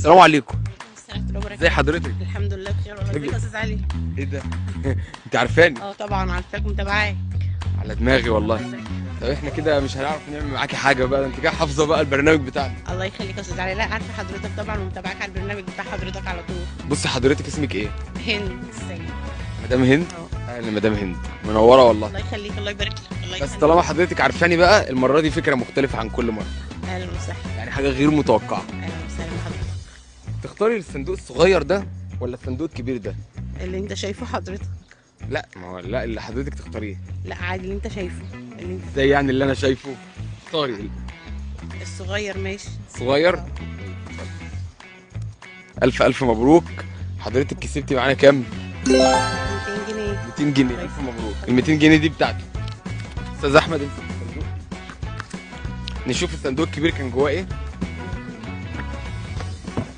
السلام عليكم. السلام ورحمة الله وبركاته. ازي حضرتك؟ الحمد لله بخير والله. ازيك يا استاذ علي؟ ايه ده؟ انت عارفاني؟ اه طبعا عارفاك ومتابعاك. على دماغي والله. طب احنا كده مش هنعرف نعمل معاكي حاجة بقى، انت كده حافظه بقى البرنامج بتاعنا. الله يخليك يا استاذ علي. لا عارفه حضرتك طبعا ومتابعاك على البرنامج بتاع حضرتك على طول. بصي حضرتك اسمك ايه؟ هند السيد. مدام هند؟ اه. اهلا مدام هند، منورة والله. الله يخليك، الله يبارك لك. الله بس يخليك. طالما حضرتك عارفاني بقى، المرة دي فكرة مختلفة عن كل مرة. اهلا وسهلا. يعني حاجة غير متوقعه. اهلا وسهلا بحضرتك. تختاري الصندوق الصغير ده ولا الصندوق الكبير ده؟ اللي انت شايفه حضرتك. لا ما هو لا، اللي حضرتك تختاريه. لا عادي اللي انت شايفه. اللي انت ازاي يعني اللي انا شايفه؟ اختاري. الصغير ماشي. صغير. الف الف مبروك، حضرتك كسبتي معانا كام؟ 200 جنيه. 200 جنيه. الف مبروك، ال 200 جنيه دي بتاعتي. استاذ احمد امسك الصندوق، نشوف الصندوق الكبير كان جواه ايه.